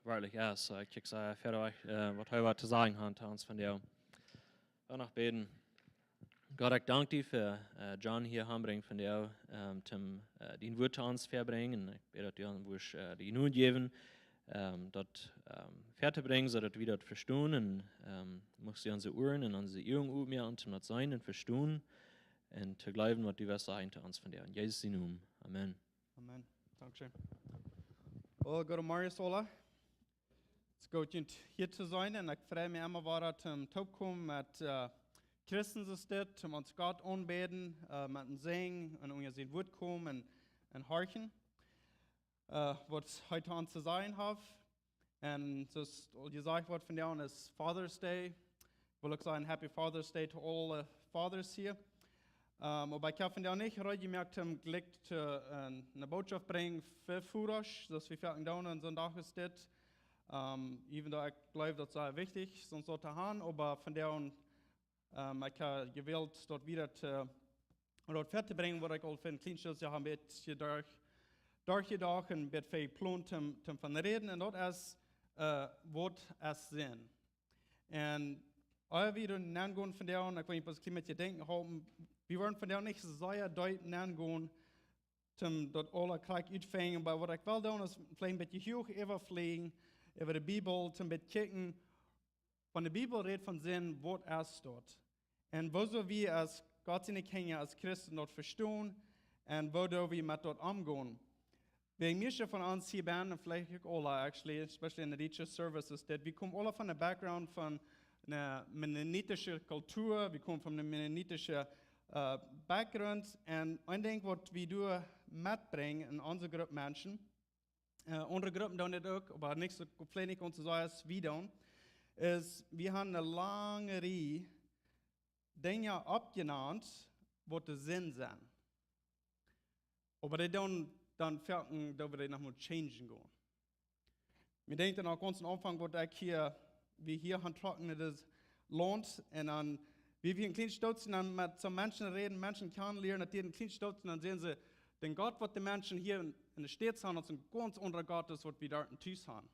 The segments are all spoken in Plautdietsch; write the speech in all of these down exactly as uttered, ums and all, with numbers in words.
werkjlich es. Soo, ekj kjikj sea väa, waut hee waut to sajen haft to ons vondoag. Wie noch bäden. Gott, ekj dank die fa John hia han brinjen vondoag, toom dien Wuat to ons väabrinjen. Ekj bäd, daut du ons wurscht de Jnod jäwen, daut väatobrinjen, soo daut wie daut vestonen. Un muchst du onse Uaren un onse Uagen opmoaken, toom daut seenen un vestonen un to jleewen, waut du west sajen to ons vondoag. En Jesus sien Nomen. Amen. Amen. Dankscheen. Well, goodemorjes aula. Et es goot, junt hia to seenen. Un ekj frei mie emma wada toom toopkomen met Christen, soo aus dit, toom ons Gott aunbäden, met een Sinjen un unja sien Wuat komen un horchen, waut hee to ons to sajen haft. Un soo aus aul jesajcht wort, vondoag es Father's Day. Ekj well uk sajen, Happy Father's Day to all the fathers hia. Oba ekj hab vondoag nich reed jemoakt toom jlikj to ne Bootschoft brinjen fa Vodasch, soo aus wie foaken doonen aun soon Dach aus dit. Even though ekj jleew, daut es sea wichtich, soont to han, oba vondoag ekj hab jewält daut wieda to, daut väatobrinjen, waut ekj aul fa een kjlien Stootje hab een bät derchjedocht un een bät väl jeplont toom von räden. Un daut es, waut es Sind? Un ea wie doa nengonen vondoag, ekj well junt bloos een kjlien bät jedenkjen halpen, wie woaren vondoag nich sea deep nengonen toom daut aula krakjt utfinjen, oba waut ekj well doonen es veleicht een bät huach äwaflieejen äwa de Bibel, toom een bät kjikjen, wan de Bibel rät von Sind, waut es daut? Un woo sell wie aus Gott siene Kjinja, aus Christen daut vestonen? Un woo doo wie met daut omgonen? Wäajen mieeschte von ons hia benne, un veleicht uk aula, actually, especially in the religious services, daut wie komen aula von een background von ne mennonitische Kultua, wie komen von ne mennonitische background. Un een Dinkj, waut wie doa metbrinjen en onse Grupp Menschen, aundre Gruppen doonen dit uk, oba nich soo, veleicht nich gaunz soo aus wie doonen, es, wie han ne lange Rieej Dinja oppjenant, waut de Sind sent. Oba dee doonen dan foaken, daut wie dee noch mol changen gonen. Mie denkjt dan uk gaunz aum Aunfank, waut ekj hia, wie hia han trocken en dit Launt, un dan, wie wie een kjlien Stootje dan met soone Menschen räden, Menschen kjanen lieren, daut dee een kjlien Stootje dan säden see, dän Gott, waut de Menschen hia en de States han, es een gaunz aundra Gott aus waut wie doa tus han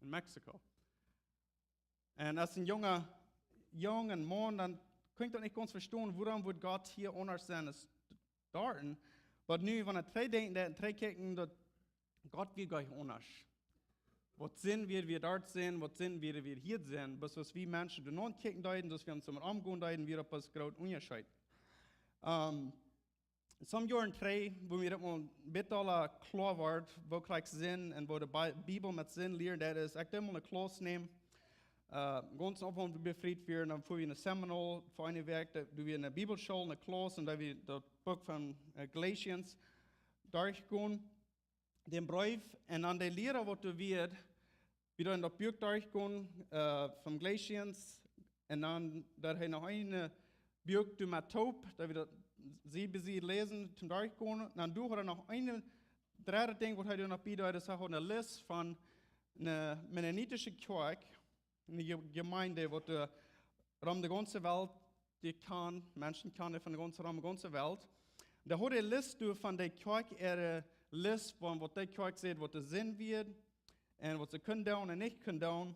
en Mexiko. Un aus een junga, junga Maun, dan kunn ekj daut nich gaunz vestonen, wuarom wudd Gott hia aundasch sennen aus doa. Oba nu, wan ekj trigj denkj, dan trigj kjikjen, daut Gott wia jlikj aundasch. Waut Sind wia, wia doa sennen, waut Sind wia, wia hia sennen. Bloos aus wie Menschen doa nenn kjikjen deeden, aus wie ons doamet omgonen deeden, wia daut een groota Unjascheet. Some Joaren trigj, wua mie daut mol een bät aula kloa wort, woo krakjt Sind un woo de Bibel met Sind lieren deit, es, ekj deed mol ne Klauss nämen, gaunz aum Aunfank, wua wie befriet wieren, dan fua wie no Seminole fa eene Wäakj, doa wia ne Bibelschool, ne Klauss, un doa wia daut Buak von Galatians derchjegonen, dän Breef, un dan de Liera, waut doa wia, wia dan daut Buak derchjegonen von Galatians, un dan deed hee noch een Buak doamet toop, daut wie daut Sied bie Sied läsen, toom derchgonen. Un dan deed hee noch een dreddet Dinkj, waut hee doa noch bie deed, es hee haud ne List von ne mennonitische Kjoakj, ne Jemeend, waut doa rom de gaunze Welt, dee kjanen, Menschen kjanen von de gaunze, rom de gaunze Welt. Dee haud ne List doa von de Kjoakj, äare List von waut de Kjoakj säd, waut de Sind wia, un waut see kunnen doonen un nich kunnen doonen.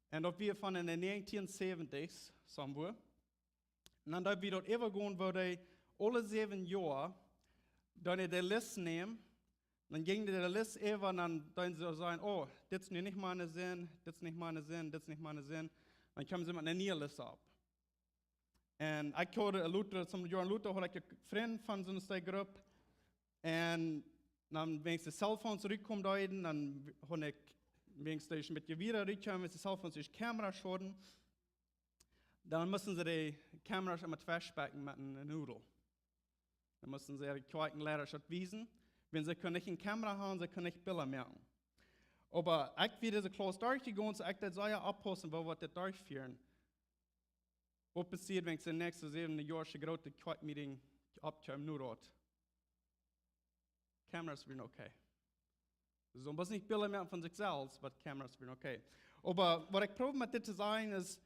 Un daut wia von en de negentien säwentichs, somewhere. Un dan deed wie daut äwagonen, woo dee aule säwen Joa dan de List nämen, dan jinjen dee de List äwa un dan deeden see sajen, oh, dit es nu nich miene Sind, dit es nich miene Sind, dit es nich miene Sind. Dan kjeemen see met ne niee List opp. Un ekj haud lota, some Joaren lota, haud ekj Frind von soone Grupp. Un dan, wan de Cellphones rutkomen deeden, dan haud ekj, wan dee een bät wieda rutkjeemen, wan de Cellphones Kameras hauden, dan musten see de Kameras emma tweischpäakjen met ne Nodel. Dan musten see de Kjoakjenleida daut wiesen, wiels see kunnen nich ne Kamera han, see kunnen nich Bilda moaken. Oba ekj wia dise Klauss derchjegonen, soo ekj deed sea oppaussen, woo wie daut derchfieren. Waut passieed, wan de näakjste säwen Joa de groote Kjoakjmeeting oppkjeem, nu daut Kameras wieren okay. Soo, mott nich Bilda moaken von sikj selfst, but Kameras wieren okay. Oba waut ekj proow met dit to sajen es,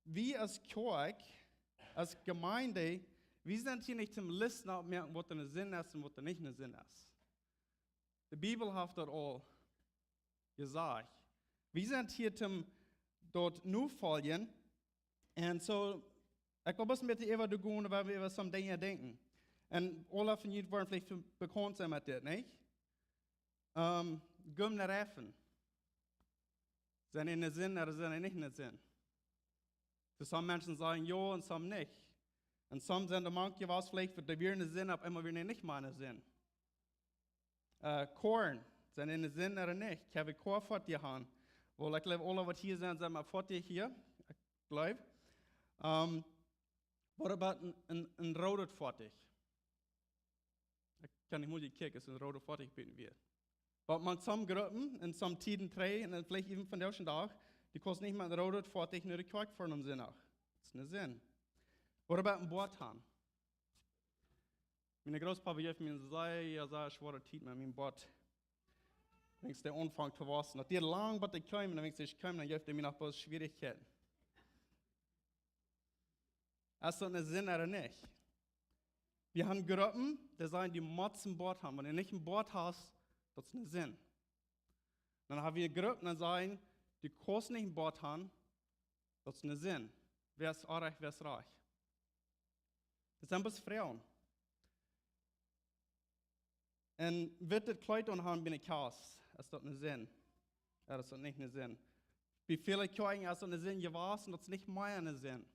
wie aus Kjoakj, aus Jemeend, wie sent hia nich toom Listen oppmoaken, waut ne Sind es un waut nich ne Sind es. De Bibel haft daut aul jesajcht. Wie sent hia toom daut nofoljen. Un soo, ekj well bloos met die äwa doa gonen, wua wie äwa some Dinja denkjen. Un aule von junt woaren veleicht bekaunt sennen met dit, nich? Ähm, gummiene Reifen. Sent dee ne Sind ooda sent dee nich ne Sind? Soo, some Menschen sajen jo un some nich. Un some sent doa mank jewast veleicht, daut dee wieren ne Sind, opp eemol wieren dee nich mea ne Sind. Äh, Koaren, sent dee ne Sind ooda nich? Ekj hab een Koa Foatich jehaut. Well, ekj jleew, aule waut hia sent, sent met Foatich hia. Ekj jleew. Ähm, what about een, een, een roodet Foatich? Ekj kaun nich mol kjikjen, es een roodet Foatich buten wia. Oba mank some Gruppen, en some Tieden trigj, un dan veleicht iewen vondoag dän Dach, dee kjennen nich met een roodet Foatich no de Kjoakj foaren aum Sindach. Daut es ne Sind. What about een Boat han? Mien Grootpapa jeef mie ne sea, sea schwoare Tiet met mienen Boat. Wiels dee aunfunk to wausen. Daut dee lang bat dee kjeem, un wiels dee kjeem, dan jeef dee mie noch bloos Schwierichkjeiten. Es daut ne Sind ooda nich? Wie haben Gruppen, dee sajen, dee motten een Boat han. Wan du nich een Boat hast, daut es ne Sind. Dan haben wie Gruppen, dee sajen, du kaust nich een Boat han, daut es ne Sind. Wäa es orrajcht, wäa es rajcht? Daut sent bloos Froagen. Een wittet Kjleet aunhan bie ne Kjast, es daut ne Sind? Jo, daut es daut nich ne Sind. Bie väle Kjoakjen es daut ne Sind jewast un daut es nich mea ne Sind.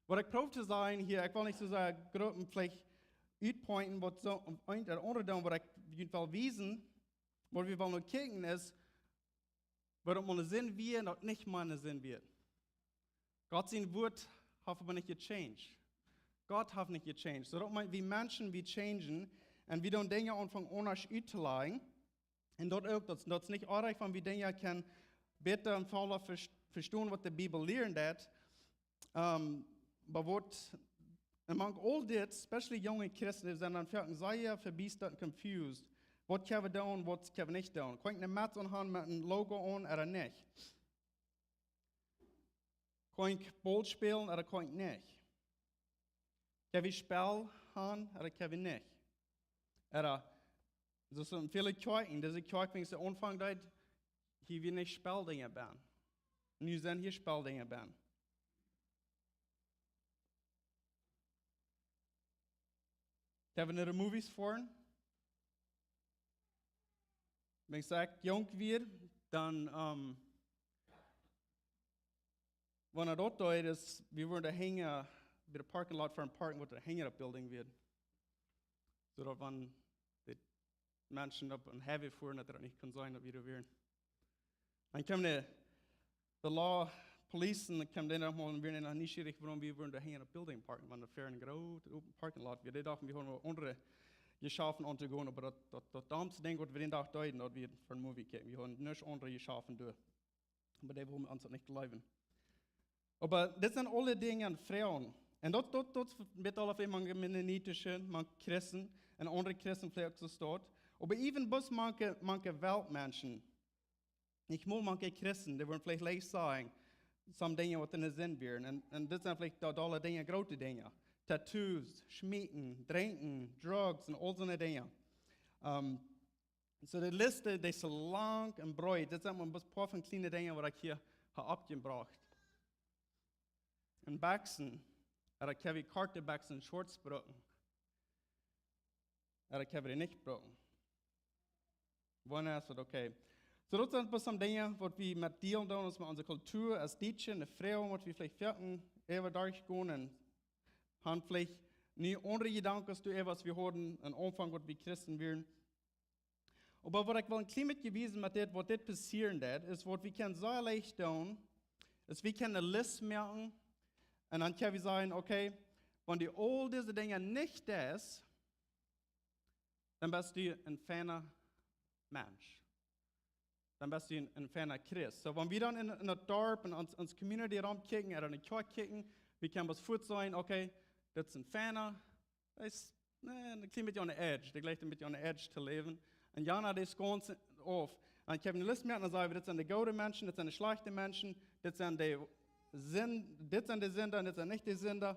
Waut ekj proow to sajen hia, ekj well nich soo sea Gruppen veleicht utpointen, waut soo, un, un daut aundre dan, waut ekj junt well wiesen, waut wie wellen no kjikjen es, wuarom ne Sind wia un daut nich mea ne Sind wia. Gott sien Wuat haft oba nich jechanged. Gott haft nich jechanged. Soo daut meent, wie Menschen, wie changen un wie doonen Dinja aunfangen aundasch uttolajen. Un daut uk, daut, daut es nich orrajcht, wan wie Dinja kjennen bäta un volla vers-, vestonen, waut de Bibel lieren deit. Ähm, oba waut, un mank aul dit, especially junge Christen, dee sent dan foaken sea vebiestat un confused. Waut kjenn wie doonen, waut kjenn wie nich doonen? Kaun ekj ne Metz aunhan met een Logo aun ooda nich? Kaun ekj Ball spälen ooda kaun ekj nich? Kjenn wie Spell han ooda kjenn wie nich? Ooda, daut sent väle Kjoakjen, dise Kjoakj, wan see aunfangen deed, hia wia nich Speldinja bie. Nu sent hia Speldinja bie. Kjenn wie no de movies foaren? Wan ekj junk wia, dan, ähm, wan ekj daut deed, es, wie wieren doa hinjen, bie de parking lot ver een parking, waut doa hinjen daut building wia. Soo daut wan de Menschen opp een highway fuaren, daut daut nich kunn sennen, daut wie doa wieren. Dan kjeem de, de law police un dan kjeem dee noch mol un wieren noch nieschierich, wuarom wie wieren doa hinjen daut building parken, wan doa ver een groot open parking lot wia. Dee dochten, wie haben aundre Jeschaften auntogonen, oba daut, daut, daut domste Dinkj, waut wie dän Dach deeden, daut wie ver een movie kjikjen. Wie haben nuscht aundret jeschauft doa. Oba dee wullen ons daut nich jleewen. Oba dit sent aule Dinja un Froagen. Un daut, daut, daut es met aule mank mennonitische, mank Christen un aundre Christen veleicht uk soo staut. Oba even bloos mank, mank Weltmenschen. Nich mol mank Christen, dee wudden veleicht leicht sajen, some Dinja, waut ne Sind wieren. Un, un dit sent veleicht doa, doa aule Dinja, groote Dinja. Tattoos, schmeeken, drinkjen, drugs un aul soone Dinja. Ähm, soo de List, dee es soo lang un breet. Dit sent mau een poa von kjliene Dinja, waut ekj hia hab oppjebrocht. Un Bekjsen, ooda kjenn wie korte Bekjsen, Shorts brucken. Ooda kjenn wie dee nich brucken. Wanea es daut okay? Soo, daut sent bloos some Dinja, waut wie met dealen doonen, aus met onse Kultua, aus Dietsche, ne Froag, waut wie veleicht foaken äwa derchgonen un haben veleicht nu aundre Jedanken, aus du äwa, aus wie hauden aum Aunfank, waut wie Christen wieren. Oba waut ekj well een kjlien bät wiesen met dit, waut dit passieren deit, es waut wie kjennen soo leicht doonen, es wie kjennen ne List moaken, un dan kjenn wie sajen, okay, wan du aul dise Dinja nich deist, dan best du een feina Mensch. Dan best du een, een feina Christ. Soo, wan wie dan en, en daut Darp, en ons, ons community romkjikjen, ooda en de Kjoakj kjikjen, wie kjennen bloos foats sajen, okay, dit es een feina, hee es, nä, een kjlien bät on the edge, dee jleicht een bät on the edge to läwen. Un jana, dee es gaunz auf. Un ekj hab ne List moaken, dan saj wie, dit sent de goode Menschen, dit sent de schlajchte Menschen, dit sent de Sind-, dit sent de Sinda, dit sent nich de Sinda.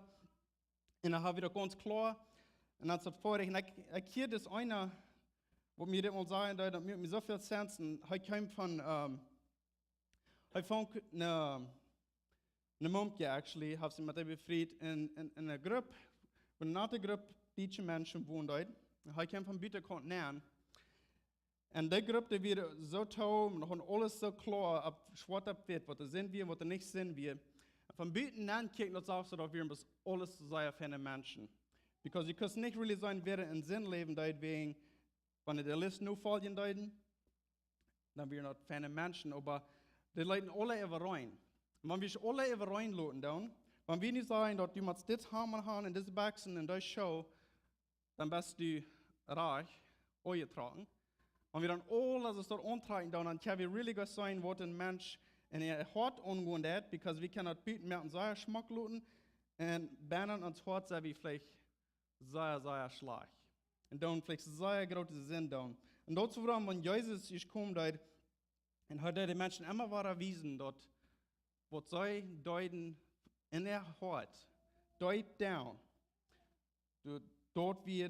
Un dan hab wie daut gaunz kloa. Un dan es daut foadich. Un ekj, ekj hia dis eena, waut mie dit mol sajen deed, daut mie, mie soo väl Sensen, hee kjeem von, ähm, hee funk ne, ne Mumkje, actually, haft sikj met dee befriet en, en, en ne Grupp, ne nate Grupp dietsche Menschen wonen deed. Hee kjeem von buten Kontinent. Un dee Grupp, dee wia soo toom, un haud aules soo kloa, opp, schwoat opp witt, waut de Sind wia, waut de nich Sind wia. Un von buten aun kjikjt daut soo aus, daut wieren bloos aules sea feine Menschen. Because du kaust nich really seenen, wäa en Sind läwen deed, wäajen, wan de List nofoljen deeden, dan wieren daut feine Menschen, oba dee leeten aule äwareen. Un wan wie aule äwareen loten doonen, wan wie nu sajen, daut du motst dit Hamd aun haben un dise Bikjsen un dee Schoo, dan best du rajcht aunjetrocken. Wan wie dan aule soo daut auntrakjen doonen, dan kjenn wie really goot seenen, waut een Mensch en sien Hoat aungonen deit, because wie kjennen daut buten moaken sea schmock loten, un bennen ons Hoat sent wie veleicht sea, sea schlajcht. Un doonen veleicht sea groote Sind doonen. Un daut es wuarom, wan Jesus es komen deed, un hee deed de Menschen emma wada wiesen, daut waut see deeden en äa Hoat, deep down, daut, daut wia,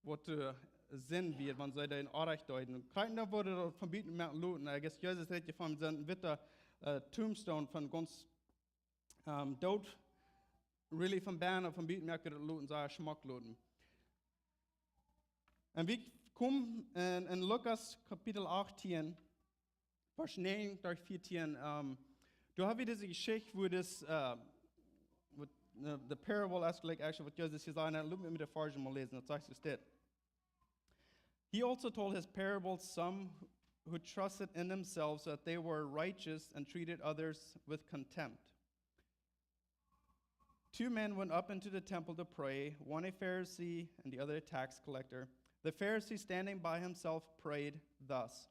waut de Sind wia, wan see deeden Onrajcht deeden. Un krakjt dan wort daut von buten moaken loten. I guess Jesus rät hia von soon witta, äh, tombstone von gaunz, ähm, doot, really von bennen, von buten moaken daut loten, sea schmock loten. Un wie komen en, en Lukas Kapitel achtieen, Varsch näajen derch vieetieen, ähm, doa hab wie dise Jeschicht, wua daut, äh, waut, äh, de Parable es, like, actually, waut Jesus hia säd, un lot mie de Varsch mol läsen, daut sajcht soo dit. He also told his parables some who trusted in themselves that they were righteous and treated others with contempt. Two men went up into the temple to pray, one a Pharisee and the other a tax collector. The Pharisee, standing by himself, prayed thus: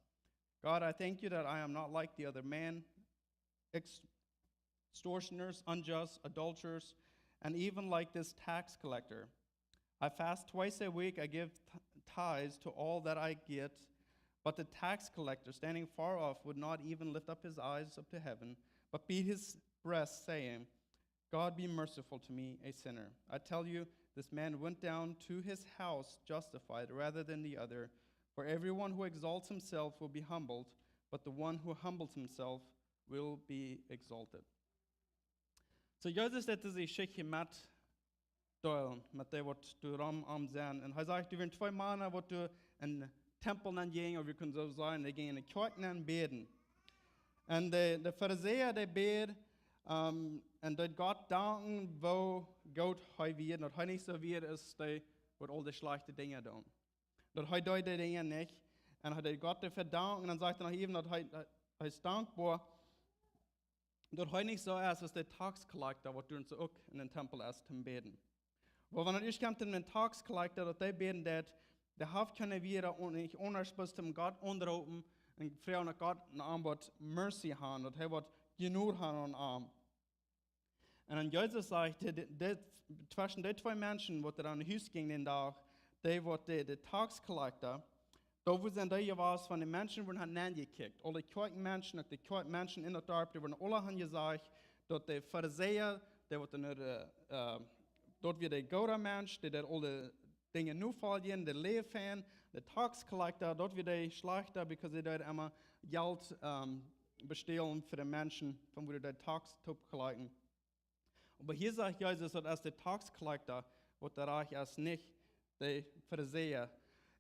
God, I thank you that I am not like the other men, ex-, extortioners, unjust, adulterers, and even like this tax collector. I fast twice a week, I give t-, tithes to all that I get. But the tax collector, standing far off, would not even lift up his eyes up to heaven, but beat his breast, saying, God, be merciful to me, a sinner. I tell you, this man went down to his house justified rather than the other. For everyone who exalts himself will be humbled, but the one who humbles himself will be exalted. So Jesus deed dise Jeschicht met deelen, met dee waut doa rom am sent. Un hee sajcht, doa wieren twee Mana, waut doa en Tempel nenn jinjen, ooda wie kjennen soo sajen, dee jinjen en de Kjoakj nenn bäden. Un de, de Farisäa, dee bäd, ähm, un deed Gott danken, woo goot hee wia, daut hee nich soo wia aus dee, waut aul de schlajchte Dinja doonen. Daut hee deed dee Dinja nich. Un hee deed Gott doafäa danken. Un dan sajcht hee noch äwen, daut hee, hee es dankboa, daut hee nich soo es aus de tax collector, waut doa soo uk en dän Tempel es toom bäden. Oba wan et ieescht kjemt, dän tax collector, daut dee bäden deed, dee haft kjeene Wieed un nich aundasch bloos toom Gott aunroopen un froagen, daut Gott en am woat Mercy haben, daut hee woat Jnod haben aun am. Un dan Jesus sajcht, de, de, de, tweschen dee twee Menschen, waut doa aun Hus jinjen dän Dach, dee waut de, de tax collector, doa wua sent dee jewast, wan de Menschen wudden han nenjekjikjt. Aule Kjoakjmenschen, uk de Kjoakjmenschen en daut Darp, dee wudden aule han jesajcht, daut de Farisäa, dee waut en de, äh, daut wia de gooda Mensch, dee deed aule Dinja nofoljen, de Läwen, de tax collector, daut wia de schlajchta, because dee deed emma Jelt, ähm, bestälen fa de Menschen, von wua dee de tax toop collecten. Oba hia sajcht Jesus, daut es de tax collector, waut doa rajcht es, nich de Farisäa.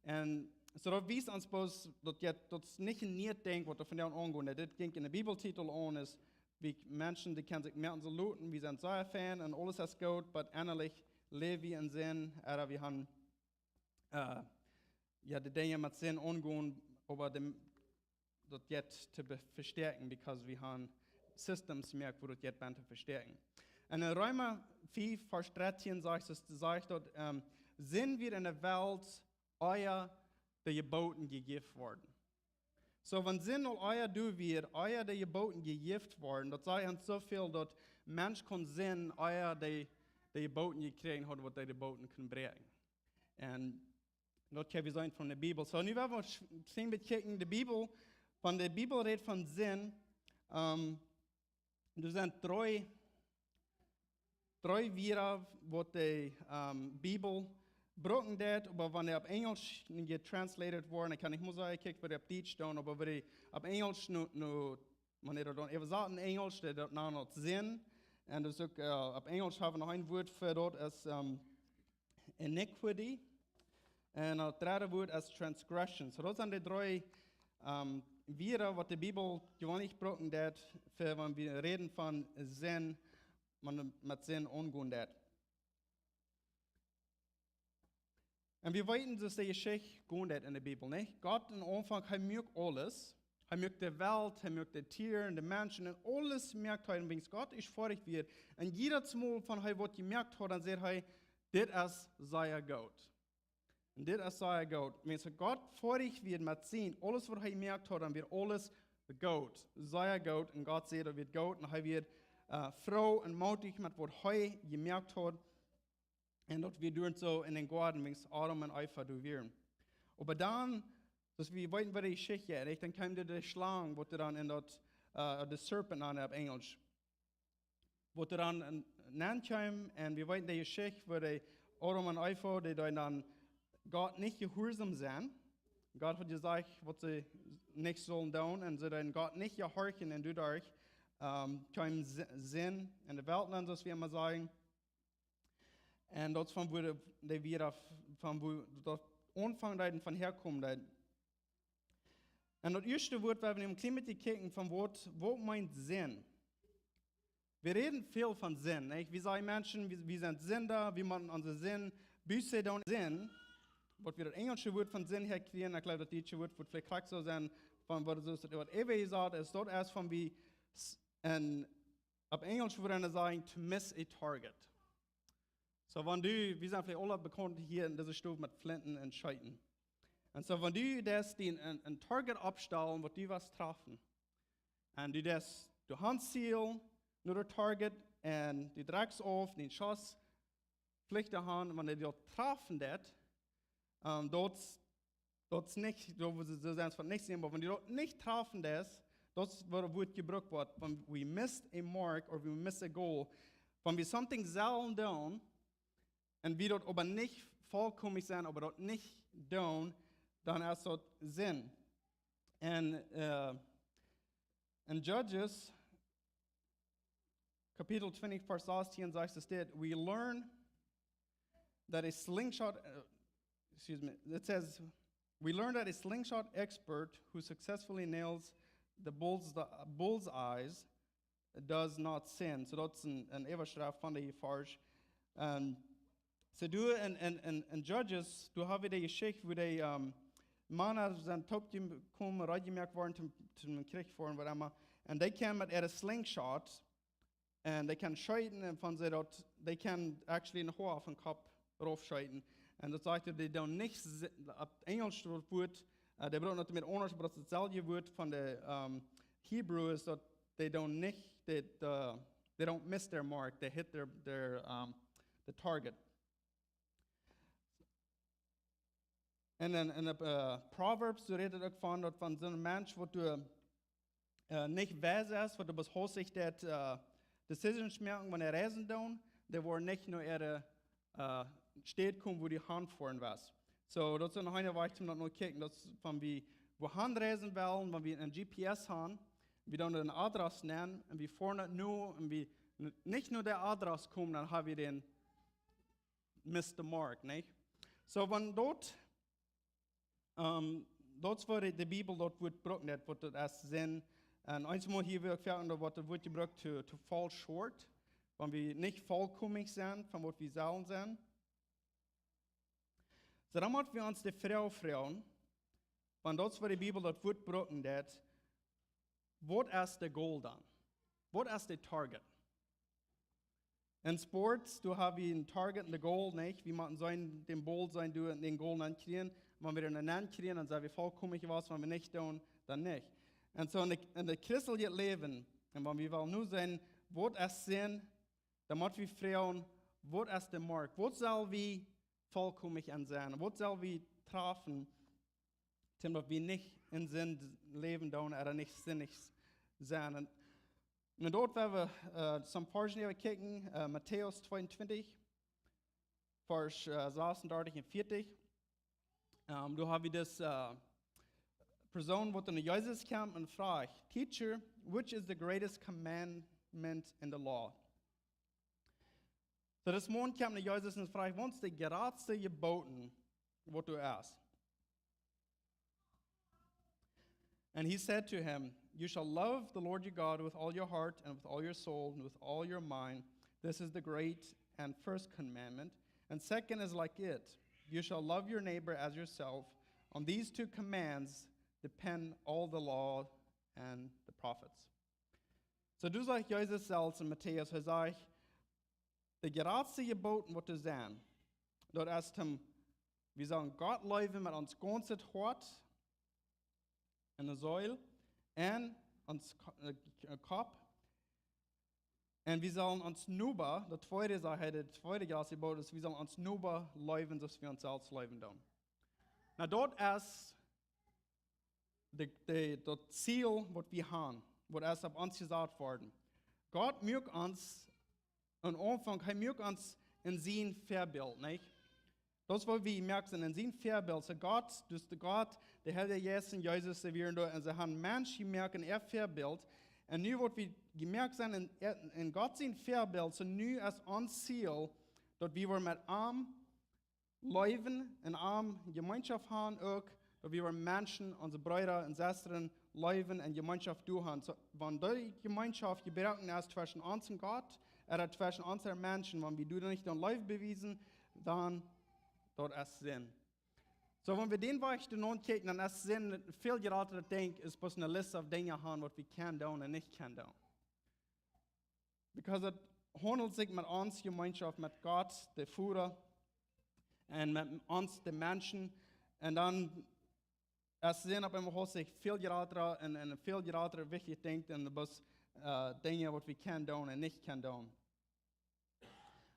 Un soo daut wiest ons bloos, daut je, daut es nich een nieet Dinkj, waut doa vondoag aungonen. Dit jinkj en de Bibeltitel aun, es, wie Menschen, dee kjennen sikj moaken soo loten, wie sent sea fein un aules es goot, oba ennalich läw wie en Sind, ooda wie han, äh, jo, de Dinja met Sind aungonen, oba dän, daut jeit to be-, vestäakjen, because wie han Systems jemoakt, wua daut jeit bie to vestäakjen. Un en Reema fief, Varsch dartieen sajcht et, sajcht daut, ähm, Sind wia en de Welt, ea de Jeboten jejäft worden. Soo, wan Sind aul ea doa wia, ea de Jeboten jejäft worden, daut sajcht ons soo väl, daut Mensch kunn Sind, ea de, de Jeboten jekjräajen haud, waut dee de Jeboten kunn bräakjen. Un daut kjenn wie seenen von de Bibel. Soo, nu woa wie sch-, een bät kjikjen, de Bibel, wan de Bibel rät von Sind, ähm, doa sent dree, dree Wieed, waut de, ähm, Bibel brucken deit, oba wan dee opp Enjlisch getranslated woaren, dan kaun ekj mol sajen, kjikj, waut dee opp Dietsch doonen, oba waut dee opp Enjlisch nu, nu, wan dee daut dan äwasaten en Enjlisch, dee daut nanen Sind. Un daut es uk, äh, opp Enjlisch hab wie noch een Wuat fa daut, es, ähm, iniquity. Un daut dredde Wuat es transgression. So daut sent dee dree, ähm, Wieed, waut de Bibel jeweenlich brucken deit, fa wan wie räden von Sind, wan wie met Sind omgonen deit. Un wie weeten, daut de Jeschicht gonen deit en de Bibel, nich? Gott em Aunfank, hee muak aules. Hee muak de Welt, hee muak de Tieren, de Menschen un aules muak hee. Un wiels Gott es foadich wia, un jiedet Mol wan hee waut jemuakt haud, dan säd hee: "Dit es sea goot." Un dit es sea goot. Wiels Gott foadich wia met Sind, aules waut hee jemuakt haud, dan wia aules goot. Sea goot. Un Gott säd, daut wia goot. Un hee wia, äh, froo un mootich met waut hee jemuakt haud. Un daut wia doa soo en dän Goaden, wiels Adam un Eva doa wieren. Oba dan, soo aus wie weeten, waut de Jeschicht jeit, dan kjeem de, de Schlang, waut dan en daut, äh, de serpent nanen opp Enjlisch. Waut dan en, nenkjeem, un wie weeten de Jeschicht, woo de Adam un Eva, dee deeden dan Gott nich jehuarsom sennen. Gott haud jesajcht, waut see nich sullen doonen, un see deeden Gott nich jehorchen, un doaderch, ähm, kjeem Si-, Sind en de Welt nenn, soo aus wie emma sajen. Un daut es von wua de, de wia, von wua daut aunfangen deed un von häakomen deed. Un daut ieeschte Wuat, waut wie nu een kjlien bät kjikjen von waut, waut meent Sind. Wie räden väl von Sind, nich? Wie sajen Menschen, wie, wie sent Sinda, wie motten onse Sind, Buße doonen, Sind. Waut wie daut enjlische Wuat von Sind häakjrieen, ekj jleew, daut dietsche Wuat woat veleicht krakjt soo sennen, von waut es daut, waut Eva jesajcht es, daut es von wie s-, en opp Enjlisch wudd eena sajen, to miss a target. So, wan du, wie sent veleicht aule bekaunt hia en dise Stow met Flinten un Scheeten. Un so, wan du deist dien een, een target oppstalen, waut du west trafen, un du deist, du hast een Ziel, no daut target, un du drekjst auf, dien Schoss flicht doahan, wan dee daut trafen deit, ähm, daut, daut es nich, daut woat soo sennen von nich sennen, oba wan dee daut nich trafen deit, daut es waut, woat jebrukt woat, wan we missed a mark or we missed a goal. Wan wie something sellen doonen, un wie daut oba nich vollkomen sent, oba daut nich doonen, dan es daut Sind. Un, äh, en Judges, Kapitel twintig, Varsch sastieen sajcht et dit: "We learn that a slingshot," uh, excuse me, it says, "We learn that a slingshot expert who successfully nails the bull's, bull's eyes does not sin." So daut es een, een Äwaschreft von dee Varsch. Un so doa en, en, en, en Judges, doa hab wie dee Jeschicht, woo dee, ähm, Mana sent toopjekomen, reed jemoakt worden, toom, toom Kjrich foaren, waut emma. Un dee kjeemen met äare slingshot, un dee kjennen scheeten, un von see daut, dee kjennen actually een Hoa vom Kopp rauf scheeten. Un daut sajcht, dee doonen nich si-, opp Enjlisch daut Wuat, äh, dee brucken daut met aundasch, oba daut es daut selwje Wuat von de, ähm, Hebrew es daut, dee doonen nich, dee, dee, they don't miss their mark, they hit their, their, ähm, the target. Un en, en, äh, Proverbs, doa rät et uk von, daut wan soon Mensch, waut doa, äh, nich wies es, waut doa bloos haustich daut, äh, decisions moaken, wan hee reisen deit, dee woat nich no äare, äh, Städ komen, wua hee hanfoaren well. So, daut es noch een Wajch, om daut no kjikjen, daut es von wie, wua wie hanreisen wellen, wan wie een G P S haben, wie doonen een Adress nämen, un wie foaren daut no, un wie n-, nich no dee Adress komen, dan hab wie dän missed the mark, nich? So, wan daut, ähm, daut es woo dee, dee Bibel daut Wuat brukt, daut Wuat daut es Sind. Un eemol hia woat foaken daut Wuat, daut Wuat jebrukt to, to fall short, wan wie nich vollkomen sent von waut wie sellen sennen. So, dan motten wie ons de Froag froagen, wan daut es woo dee Bibel daut Wuat brukt, waut es de goal dan? Waut es de target? En Sports, doa hab wie een target un de goal, nich? Wie motten sennen, dän Ball sennen, doa en dän goal nenkjrieen. Wan wie dän nenkjrieen, dan sent wie vollkomen jewast, wan wie nich doonen, dan nich. Un so en de, en de christelje Läwen, un wan wie wellen nu seenen, waut es Sind, dan mott wie froagen, waut es de mark? Waut sell wie vollkomen aun sennen? Waut sell wie trafen, daut wie nich en Sind läwen doonen, ooda nich sinnich sennen? Un, un daut woa wie, äh, some Varsch äwakjikjen, äh, Matäus tweeuntwintich, Varsch äh, sechsunddreißig und vierzig. Ähm, doa hab wie dis äh, Persoon, waut no Jesus kjemt un froagt: "Teacher, which is the greatest commandment in the law?" So, dis Maun kjemt no Jesus un froagt: "Waut es de jratste Jeboten, waut doa es?" And he said to him, "You shall love the Lord your God with all your heart and with all your soul and with all your mind. This is the great and first commandment. And second is like it. You shall love your neighbor as yourself. On these two commands depend all the law and the prophets." So, doa sajcht Jesus selfst en Matäus, hee sajcht: "De jratste Jeboten, waut doa sent, daut es, wie sellen Gott leewen met ons gaunzet Hoat un de Seel un ons Ko- äh, Kopp. Un wie sellen ons Noba," daut tweede, sajcht hee, daut tweede jratste Jebot es, "Wie sellen ons Noba leewen, soo aus wie ons selfst leewen doonen." Nu, daut es de, de, daut Ziel, waut wie haben, waut es opp ons jesat worden. Gott muak ons, aum Aunfank, hee muak ons en sien Väabilt, nich? Daut es, waut wie moaken, en sien Väabilt. So Gott, dus de Gott, de Heilje Jeist un Jesus, dee wieren doa, un see haben Mensch jemoakt en äa Väabilt. Un nu, waut wie jemoakt sent en, en Gott sien Väabilt, so nu es ons Ziel, daut wie woaren met am leewen un am Jemeenschoft haben uk, daut wie woaren Menschen, onse Breeda un Sestren, leewen un Jemeenschoft doa haben. So, wan dee Jemeenschoft jebroaken es tweschen ons un Gott, ooda tweschen ons un Menschen, wan wie doa nich dan Leew bewiesen, dan, daut es Sind. So, wan wie dän Wajch doa naunkjikjen, dan es Sind väl jrata, daut denkj, es bloos ne List von Dinja haben, waut wie kjennen doonen un nich kjennen doonen. Because daut haundelt sikj met ons Jemeenschoft met Gott, de Voda, un met ons, de Menschen. Un dan es Sind opp eemol haft sikj väl jrata un, un väl jrata wichtich denkjt un bloos äh, Dinja, waut wie kjennen doonen un nich kjennen doonen.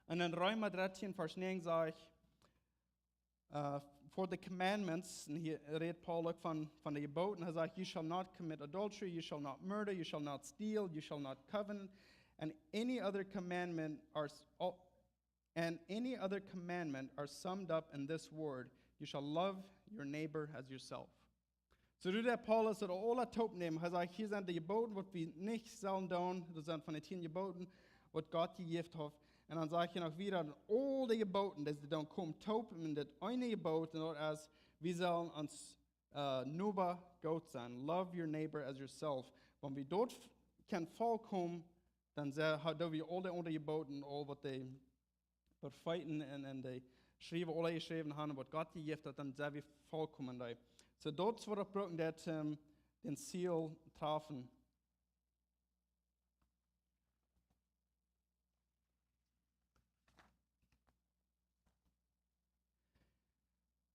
Un en Reema dartieen, Varsch näajen sajcht, äh, "For the commandments," un hia rät Paulus uk von, von de Jeboten, hee sajcht: "You shall not commit adultery, you shall not murder, you shall not steal, you shall not covet, and any other commandment are s- all, and any other commandment are summed up in this word: You shall love your neighbor as yourself." So deit de Paulus daut aula toopnämen. Hee sajcht, hia sent de Jeboten, waut wie nich sellen doonen, daut sent von de tieen Jeboten, waut Gott jejäft haft. Un dan sajcht hee noch wieda, aul de Jeboten, dee sent dan komen toop en dit eene Jebot, un daut es, wie sellen ons äh, Noba goot sennen. Love your neighbor as yourself. Wan wie daut f- kjennen volkomen, dan se- ha- doo wie aul de aundre Jeboten, aul waut de Profeeten un, un de Schriewa aula jeschräwen haben, waut Gott jejäft haft, dan sent wie volkomen doa. So daut es, waut wie brucken, daut, ähm, daut Ziel träfen.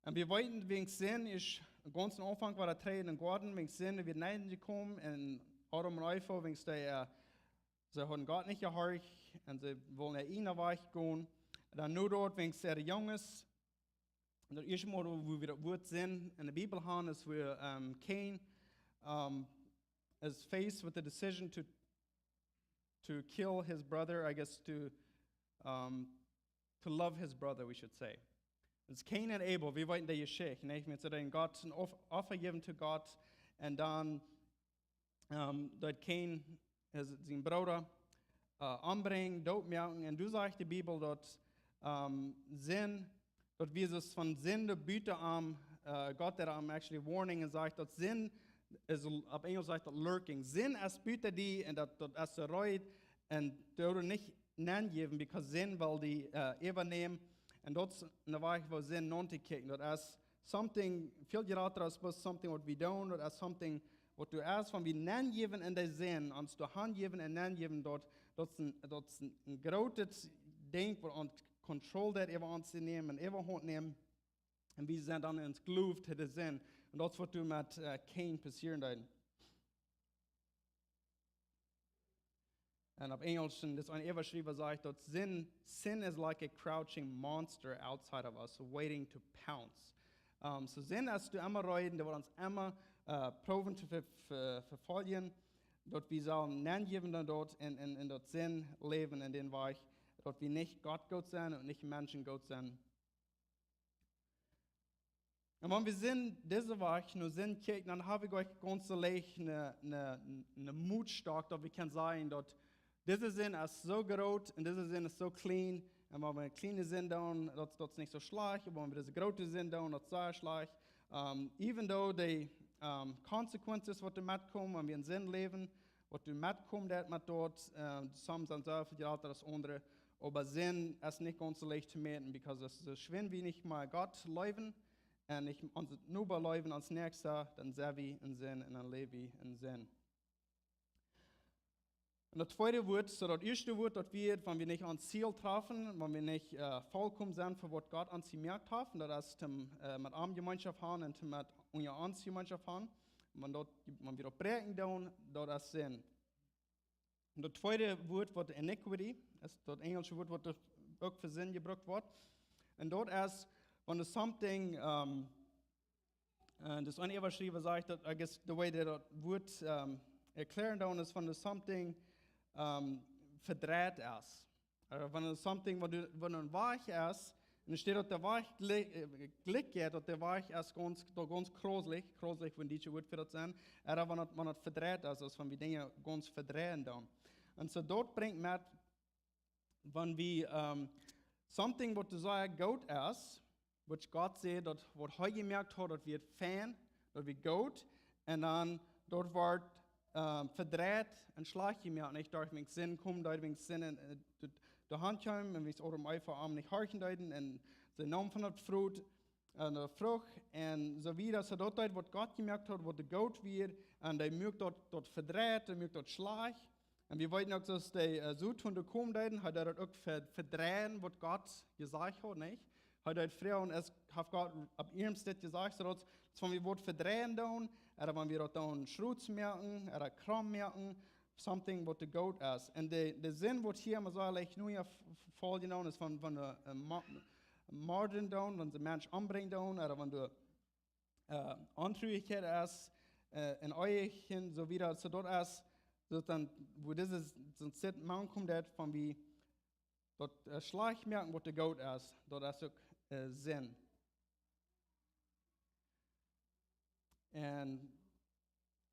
Un wie weeten, wäajen Sind es gaunz aum Aunfank wia daut Tree en dän Goaden, wäajen Sind wia Sind jekomen, un Adam un Eva, wäajen dee, äh, see hauden Gott nich jehorcht un see wullen äa eejnen Wajch gonen. Dan nu doa, wäajen äare Junges, daut ieeschte Mol, wua wie daut Wuat Sind en de Bibel haben, es wua, ähm, Cain, ähm, is faced with the decision to, to kill his brother, I guess to, um, to love his brother, we should say. It's Cain and Abel, wie weeten de Jeschicht, nich? Wäajen see deeden Gott een Off- Opfa jäwen to Gott, un dan ähm, daut Cain, äh, sienen Brooda, äh, ombrinjen, dootmoaken. Un doa sajcht de Bibel daut, ähm, Sind, daut wie soo von Sind buten am, äh, Gott deed am actually warning un sajcht daut Sind es, opp Enjlisch sajcht daut lurking. Sind es buten die un daut, daut es reed un doa nich nenjäwen, because Sind well die, äh, äwanämen. Un daut es een Wajch, woo Sind nauntokjikjen. Daut es something väl jrata aus bloos something waut wie doonen, daut es something waut doa es, wan wie nenjäwen en de Sind, ons doa hanjäwen un nenjäwen, daut, daut es een, daut es een, een grootet Dinkj, waut ons control deit, äwa ons to nämen un äwahaunt nämen. Un wie sent dan en Sklow to de Sind. Un daut es, waut doa met, äh, Cain passieren deed. Un opp Enjlisch, dis een Äwaschriewa sajcht daut Sin, "Sin is like a crouching monster outside of us, waiting to pounce." Ähm, so Sind es doa emma reed, dee woat ons emma, äh, proowen to ver- ver- vefoljen, daut wie sellen nenjäwen dan doa en, en, en daut Sind läwen en dän Wajch, daut wie nich Gott goot sent un nich Menschen goot sent. Un wan wie sent dise Wäaj no Sind kjikjen, dan hab wie jlikj gaunz leicht ne, ne, ne Mootstock, daut wie kjennen sajen, daut dise Sind es soo groot un dise Sind es soo kjlien. Un wan wie ne kjliene Sind doonen, daut, daut es nich soo schlajcht, oba wan wie dise groote Sind doonen, daut es sea schlajcht. Um, even though de, um, consequences, waut doa metkomen, wan wie en Sind läwen, waut doa metkomen deit met daut, um, some sent sea väl jrata aus aundre, oba Sind es nich gaunz soo leicht to mäten, because aus soo schwind wie nich mea Gott leewen un nich onsen Noba leewen, ons Näakjsta, dan sent wie en Sind un dan läw wie en Sind. Un daut tweede Wuat, soo daut ieeschte Wuat, daut wia, wan wie nich ons Ziel trafen, wan wie nich, äh, vollkomen sent fa waut Gott ons jemoakt haft, un daut es toom, äh, met am Jemeenschoft haben un toom met unja ons Jemeenschoft haben. Wan daut, wan wie daut bräakjen doonen, daut es Sind. Un daut tweede Wuat woat iniquity, es daut enjelsche Wuat, waut uk fa Sind jebrukt woat. Un daut es, wan doa something, ähm, un daut es een Äwaschriewa sajcht daut, I guess, the way daut daut Wuat, ähm, erkjlären deit, es wan doa something, ähm, vedreit es. Äh, wan doa something, wan doa, wan een Wajch es, un doa steit daut de Wajch jli-, äh, jlikj jeit, daut de Wajch es gaunz, daut gaunz kroslich, kroslich, wan dee Wuat fa daut sent, ooda wan daut, wan daut vedreit es, aus wan wie Dinja gaunz vedreien doonen. Un soo daut brinjt met, wan wie, ähm, something, waut sea goot es, waut Gott sajcht, daut waut hee jemoakt haud, daut wia fein, daut wia goot, un dan daut woat, ähm, vedreit un schlajcht jemoakt. Un ekj docht, wan Sind kjemt, doa wan Sind en, äh, de, de Haunt kjeem, un wan Adam un Eva am nich horchen deeden, un see neemen von daut Frucht, un de Frucht, un soo wieda, soo daut daut, waut Gott jemoakt haud, waut de goot wia, un hee muak daut, daut vedreit, hee muak daut schlajcht. Un wie weeten uk, daut de, äh, Soton doa kjemt, hee deed daut uk ve-, vedreien, waut Gott jesajcht haud, nich? Hee deed froagen, es, haft Gott opp ieescht dit jesajcht, soo daut, daut wan wie waut vedreien doonen, ooda wan wie daut doonen schrots moaken, ooda krom moaken, something waut de goot es. Un de, de Sind, waut hia mau soo leicht nu hia f-, f-, faul jenomen es von, von de, äh, Ma-, Morden doonen, wan see Mensch ombrinjen doonen, ooda wan doa, äh, Ontruichkjeit es, äh, en Ehen, soo wieda, soo daut es, daut dan, wua dise, soon Sind mankomen deit, wan wie daut, äh, schlajcht moaken, waut de goot es, daut es uk, äh, Sind. Un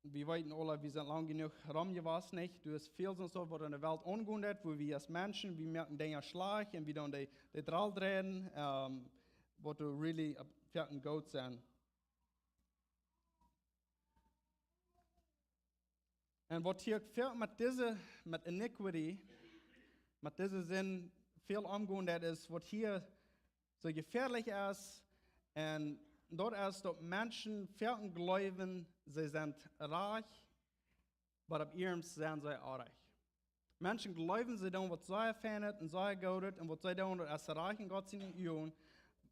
wie weeten aule, wie sent lang jenuach rom jewast, nich? Doa es väl soont, waut en de Welt aungonen deit, wua wie aus Menschen, wie moaken Dinja schlajcht un wie doonen de, de Drall dreien, ähm, waut doa really, äh, werkjlich goot sent. Un waut hia väl met dise, met iniquity, met dise Sind väl aungonen deit, es, waut hia soo jefäadlich es, un daut es, daut Menschen väl jleewen, see sent rikj, oba opp iernst sent see oaj. Menschen jleewen, see doonen waut sea feinet un sea goodet, un waut see doonen, daut es rajcht en Gott siene Uagen,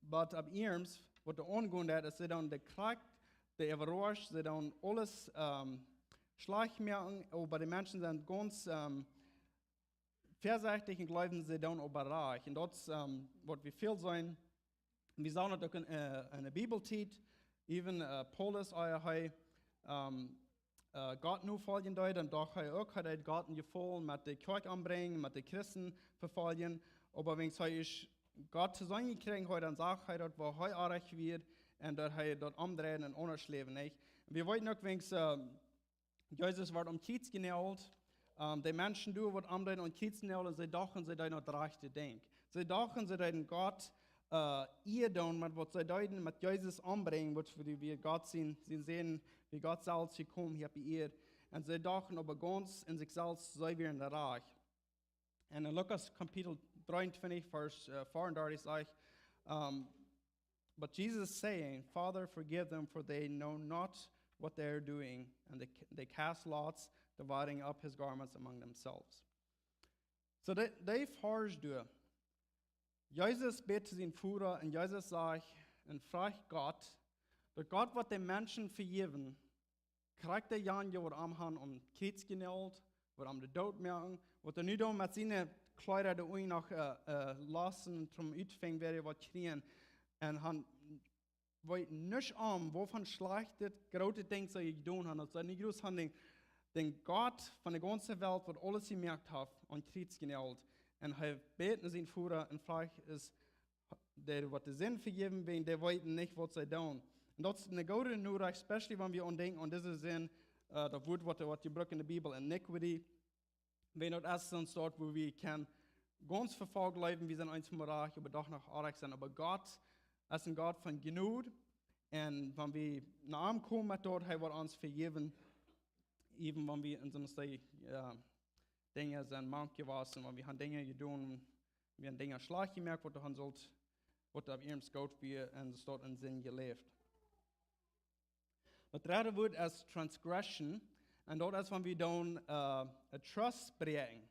oba opp iernst, waut doa aungonen deit, es, see doonen de Krakjt, de Äwarasch, see doonen aules, ähm, schlajcht moaken, oba de Menschen sent gaunz, ähm, väasechtich un jleewen, see doonen oba rajcht. Un daut es, ähm, waut wie väl seenen. Wie sajen daut uk en, äh, en de Bibeltiet, even, äh, Paulus, ea hee, ähm, äh, Gott nofoljen deed, dan docht hee uk, hee deed Gott een Jefaulen met de Kjoakj ombrinjen, met de Christen vefoljen. Oba wan hee es Gott to seenen jekjräajen haud, dan sach hee daut, woo hee oaj wia, un daut hee daut omdreien un aundasch läwen, nich? Un wie weeten uk, wan, äh, Jesus wort aum Kjriez jenault. Ähm, de Menschen doa, waut am deeden aum Kjriez nauljen, see dochten, see deeden daut rajchte Dinkj. See dochten, see deeden Gott, äh, Ea doonen met waut see deeden, met Jesus ombrinjen, waut fa dee wia Gott sien, sien Sän, wia Gott selfst jekomen hia opp de Ieed. Un see dochten oba gaunz en sikj selfst, see wieren rajcht. Un en Lukas Kapitel dreeuntwintich, Varsch, äh, veeaundartich sajcht, ähm, but Jesus saying, "Father, forgive them, for they know not what they are doing." And they, they cast lots, dividing up his garments among themselves. Soo dee, dee Varsch doa. Jesus bät to sienen Voda un Jesus sajcht un froagt Gott, daut Gott woat de Menschen vejäwen, krakjt dee jane, waut am han aum Kjriez jenault, waut am doot moaken, waut hee nu dan met siene Kjleeda doa unjen noch, äh, äh, loten, toom utfinjen, wäa waut kjrieech. Un hee weet nuscht om, waut fa schlajchtet, grootet Dinkj see jedonen han, daut see nich jrod han dän, dän Gott von de gaunze Welt, waut aules jemoakt haft, aum Kjriez jenault. Un hee bät no sienen Voda un froagt, es, dee woat de Sind vejäwen, wäajen dee weeten nich, waut see doonen. Un daut es eene goode Norecht, especially wan wie aun denkjen aun dise Sind, äh, daut Wuat, waut, waut jie brucken enne Bibel, iniquity. Wan daut es, dan es daut, wua wie kjennen gaunz vefolcht läwen, wie sent eent mol rajcht, oba doch noch oajch sent. Oba Gott es een Gott von Jnod. Un wan wie no am komen met daut, hee woat ons vejäwen, even wan wie en soone Dinja sent mank jewossen, wan wie haben Dinja jedonen, wie haben Dinja schlajcht jemoakt, waut wie haben sullt, waut opp iernst goot wia, un soo sent wie en Sind jeläft. Daut dredde Wuat es transgression, un daut es, wan wie dan, äh, Trust bräakjen.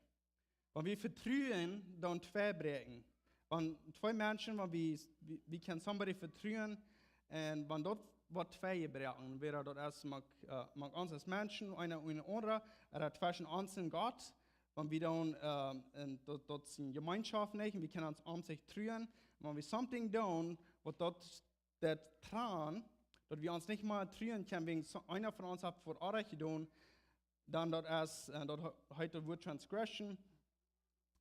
Wan wie Vetruen dan twei bräakjen. Wan twee Menschen, wan wie, wie, wie kjennen somebody vetruen, un wan daut woat twei jebroaken, wada daut es mank, äh, mank ons aus Menschen, eena un aundra, ooda tweschen ons un Gott, wan wie dan, äh, un daut, daut es eene Jemeenschoft nich, un wie kjennen ons aun sikj truen, wan wie something doonen, waut daut, daut trant, daut wie ons nich mea truen kjennen, wäajen so, eena von ons haft waut oajch jedonen, dan daut es, äh, daut he-, heet daut Wuat transgression.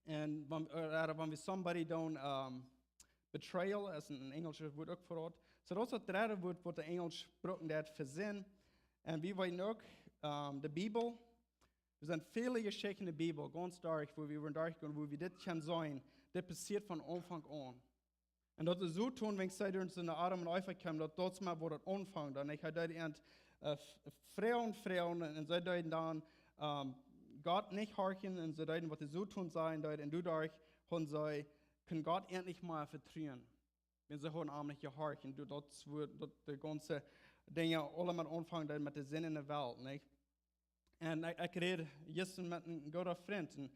Un wan, äh, ooda wan wie somebody dan, ähm, betrayal, es een, een enjelschet Wuat uk fa daut. Soo daut es daut dredde Wuat, waut de Enjelsch brucken deit fa Sind. Un wie weeten uk, ähm, de Bibel, doa sent väle Jeschichten enne Bibel, gaunz derch, wua wie wudden derchgonen, wua wie dit kjennen seenen, dit passieet von Aunfank aun. Un daut es soo, wan see derch siene Adam un Eva kjeemen, daut daut mol wort daut aunfangen. Dan ekj haud daut eent, äh, f-, froagen, froagen, un, un see deeden dan, ähm, Gott nich horchen, un see deeden waut hee soo säd, un doaderch, un see kunnen Gott endlich mol vetruen. Wan see hauden am nich jehorcht, un daut, daut es wua daut de gaunze Dinja aula met aunfangen deeden met de Sind enne Welt, nich? Un ekj, ekj räd jistren met een gooda Frint un,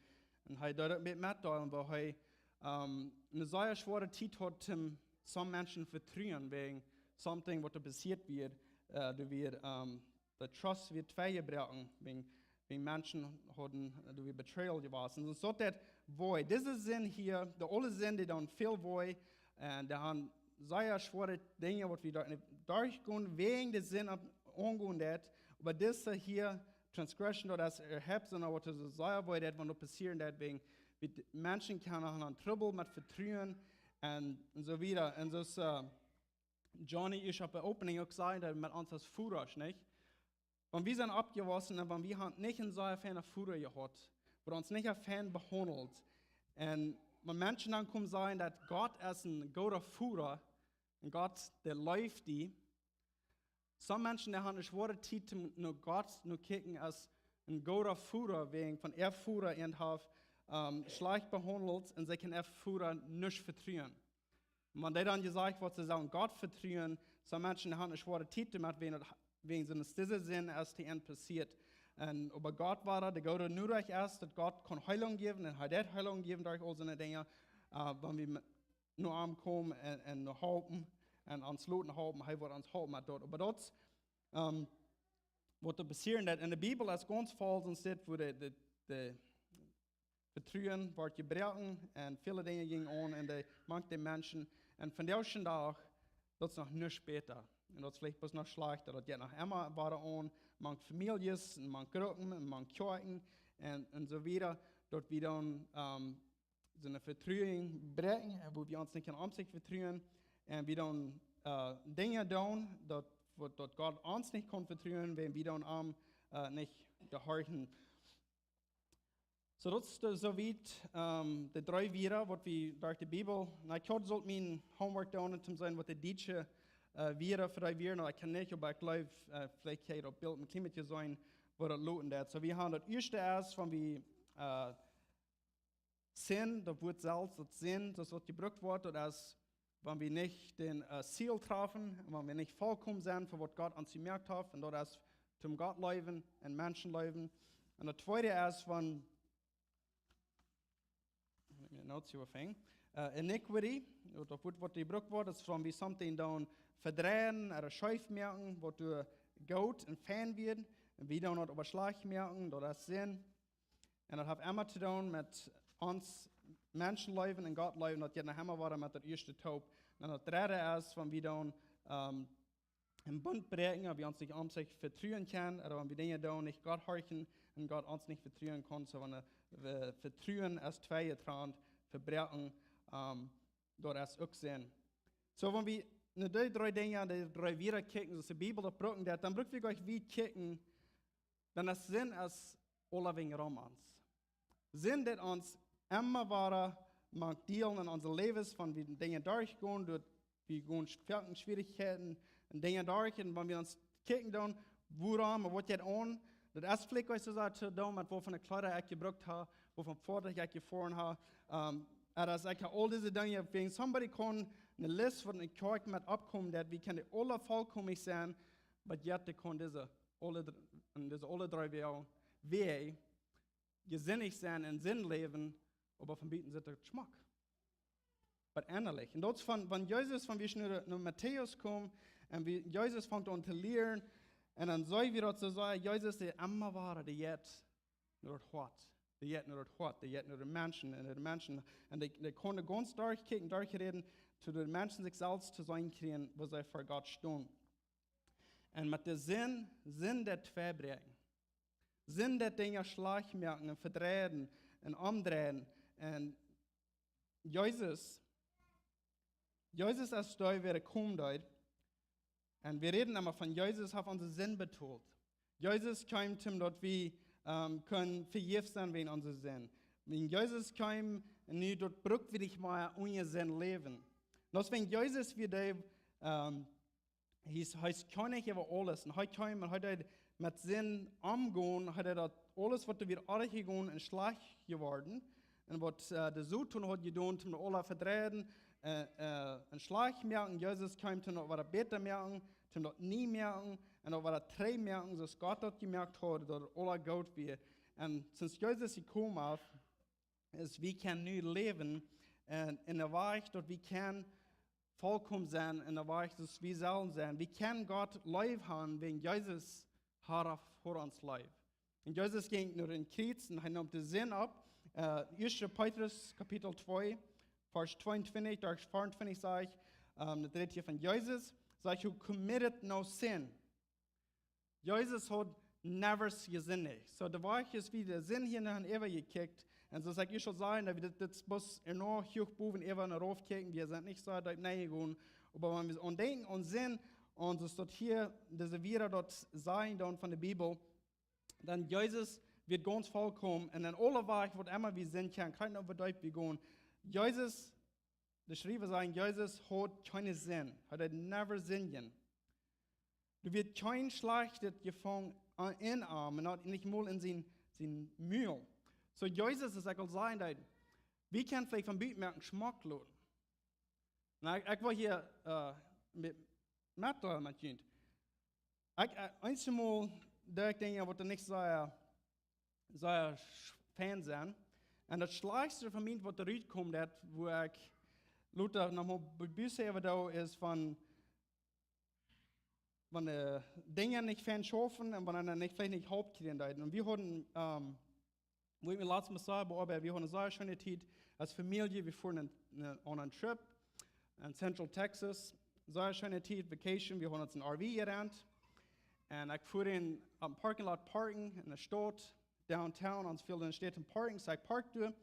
un hee deed daut met, metdeelen, woo hee, ähm, eene sea schwoare Tiet haud, om some Menschen vetruen, wäajen something waut doa passieet wia, äh, doa wia, ähm, de Trust wia twei jebroaken, wäajen, wäajen Menschen hauden, äh, doa wia betrayal jewossen. Un soo daut, woo, dise Sind hia, de aule Sind, dee doonen väl wee, un dee haben sea schwoare Dinja, waut wie doa derchgonen, wäajen de Sind aun-, aungonen deit. Oba dise hia, transgression, daut es erhebt, sonda waut es sea wee deit, wan daut passieren deit, wäajen, wie, Menschen kjennen aun Trubbel met Vetruen un, un soo wieda. Un soo aus, äh, Johnny ieescht opp de opening uk säd, daut met ons aus Vodasch, nich? Wan wie sent oppjewossen un wan wie haben nich een sea feina Voda jehaut, waut ons nich fein behaundelt. Un wan Menschen dan komen sajen, daut Gott es een gooda Voda, un Gott, dee leeft die. Some Menschen, dee haben eene schwoare Tiet, om no Gott no kjikjen aus een gooda Voda, wäajen wan äa Voda an haft, ähm, schlajcht behaundelt, un see kjennen äa Voda nich vetruen. Wan dee dan jesajcht woat, see sellen Gott vetruen, some Menschen haben eene schwoare Tiet doamet, wäajen daut, wäajen sent dise Sind es to an passieet. Un oba Gott wia doa, de goode Norecht es, daut Gott kaun Heilunk jäwen, un hee deed Heilunk jäwen derch aul soone Dinja, äh, wan wie met, no am komen un, un no halpen, un ons loten halpen, hee woat ons halpen met daut. Oba daut, ähm, waut doa passieren deit. Enne Bibel es gaunz väl, soo aus dit, wua de, de, de Vetruen woat jebroaken un väle Dinja jinjen aun un dee mank de Menschen. Un vondoag dän Dach, daut es noch nich bäta. Un daut es veleicht bloos noch schlajchta. Daut jeit noch emma wieda aun, mank Famieljes, un mank Gruppen, un mank Kjoakjen, un, un soo wieda. Daut wie dan, ähm, soone Vetruen bräakjen, äh, wua wie ons nich aun sikj vetruen. Un wie dan, äh, Dinja doonen, daut, waut, daut Gott ons nich kaun vetruen, wan wie dan am, äh, nich jehorchen. Soo, daut es de, soo wiet, ähm, de dree Wieed, waut wie derch de Bibel. Nu, ekj haud sult mien homework doonen, om to seenen, waut de dietsche, äh, Wieed fa dee wieren. Nu, ekj kaun nich, oba ekj jleew, äh, veleicht kjenn jie opp Bilt een kjlien bät seenen, woo daut loten deit. Soo, wie haben daut ieeschte es, wan wie, äh, Sind, daut Wuat selfst, daut Sind, daut waut jebrukt woat, daut es, wan wie nich dän, äh, Ziel trafen, un wan wie nich volkomen sent fa waut Gott ons jemoakt haft, un daut es toom Gott leewen un Menschen leewen. Un daut tweede es, wan, let me notes you a thing. Äh, iniquity, daut Wuat waut jebrukt woat, es wan wie something dan vedreien, ooda scheef moaken, waut doa goot un fein wia, un wie dan daut oba schlajcht moaken, daut es Sind. Un daut haft emma to doonen met ons Menschen leewen un Gott leewen, daut jeit noch emma wieda met daut ieeschte toop. Un daut dredde es, wan wie dan, ähm, een Bunt bräakjen, ooda wie ons nich aun sikj vetruen kjennen, ooda wan wie Dinja doonen, nich Gott horchen un Gott ons nich vetruen kaun, soo wan, äh, wie Vetruen es twei jetrant, vebroaken, ähm, daut es uk Sind. Soo, wan wie no dee dree Dinja, dee dree Wieed kjikjen, soo aus de Bibel daut brucken deit, dan bruck wie nich wieda kjikjen, dan es Sind es aulawäajen rom ons. Sind deit ons emma wada mank Deel en onse Läwes, wan wie Dinja derchgonen, daut wie gonen Schw-, Schwierichkjeiten un Dinja derch, un wan wie ons kjikjen doonen, wuarom un waut jeit aun, daut es veleicht, weetst du, daut to doonen met waut fa Kjleeda ekj jebrukt hab, waut fa Foatich ekj jefoaren hab, ähm, daut es, ekj hab aul dise Dinja, wäajen somebody kaun ne List von ne Kjoakj met oppkomen, daut wie kjennen aule volkomen sennen, oba jie kaun dise aule dr-, en dise aule dree Wäaj, Wäaj, jesindicht sennen un Sind läwen, oba von buten sitt daut schmock. Oba ennalich. Un daut es von, wan Jesus, wan wie nu no Matäus komen, un wie, Jesus fangt aun to lieren, un dan seenen wie daut soo sea, Jesus, dee emma wada, dee jeit no daut Hoat. Dee jeit no daut Hoat, dee jeit no de Menschen, un de Menschen, un dee, dee kunnen gaunz derchkjikjen, derchräden, to de Menschen sikj selfst to seenen kjrieen, woo see ver Gott stonen. Un met de Sind, Sind deit tweibräakjen. Sind deit Dinja schlajcht moaken un vedreien un omdreien. Un Jesus, Jesus es doa, wäa komen deed. Un wie räden emma von Jesus haft onse Sind betolt. Jesus kjeem, om daut wie, ähm, kjennen vejäft sennen wäajen onse Sind. Wan Jesus kjeem, nu daut bruck wie nich mea onse Sind läwen. Daut es, wan Jesus wia dee, ähm, hee es, hee es Kjennich äwa aules. Un hee kjeem un hee deed met Sind omgonen, hee deed daut aules, waut doa wia oajch jegonen un schlajcht jeworden. Un waut, äh, de Soton haud jedonen, om daut aula vedreien, äh, äh, un schlajcht moaken. Jesus kjeem, om daut wada bäta moaken, om daut nie moaken, un daut wada trigj moaken, soo aus Gott daut jemoakt haud, daut aula goot wia. Un since Jesus jekomen es, es, wie kjennen nu läwen, äh, en de Wajch, daut wie kjennen volkomen sennen, en de Wajch, daut wie sellen sennen. Wie kjennen Gott leef haben, wäajen Jesus haft, haft ons leef. Un Jesus jinkj no dän Kjriez un hee neem de Sind opp. Äh, Ieeschte Petrus, Kapitel twee, Varsch tweeuntwintich, Varsch veeauntwintich sajcht, ähm, daut rät hia von Jesus, sajcht, "Who committed no sin." Jesus haud never jesindicht. Soo, de Wajch es, wie de Sind hia no äwa jekjikjt. Un soo aus ekj ieescht aul säd, daut wie dit, dit es bloos ea noch huach bowen äwa un rauf kjikjen, wie sent nich soo deep nenjegonen. Oba wan wie aun denkjen, aun Sind, un soo aus daut hia, dise Wieed daut sajen dan von de Bibel, dan Jesus wia gaunz volkomen un en aule Wäaj, waut emma wie Sind kjennen, kjennen wie deep wie gonen. Jesus, de Schriewa sajcht, Jesus haud kjeene Sind. Hee deed never sindjen. Doa wia kjeen Schlajchtet jefungen en, en am, un uk nich mol en sien, sien Mul. Soo Jesus es, ekj well sajen, daut, wie kjennen veleicht von buten moaken schmock loten. Nu, ekj, ekj well hia, äh, met, met, äh, met junt. Ekj, äh, eenjemol denkj ekj Dinja, waut doa nich sea, sea sch-, fein sent. Un daut schlajchtste von mie, waut doa rutkjemt, daut, wua ekj lota noch mol be-, bebusst äwa doo, es von, wan de Dinja nich fein schaufen un wan eena nich, veleicht nich Help kjrieen deit. Un wie hauden, ähm, wua ekj mie latst mol sea beoabeit, wie hauden eene sea scheene Tiet aus Famielje, wie fuaren en, en, on a trip en Central Texas, sea scheene Tiet, vacation, wie hauden ons een R V jerent. Un ekj fua en, opp een parking lot parken en de Staut, downtown, ons fäld en Staut een parking, soo ekj park doa.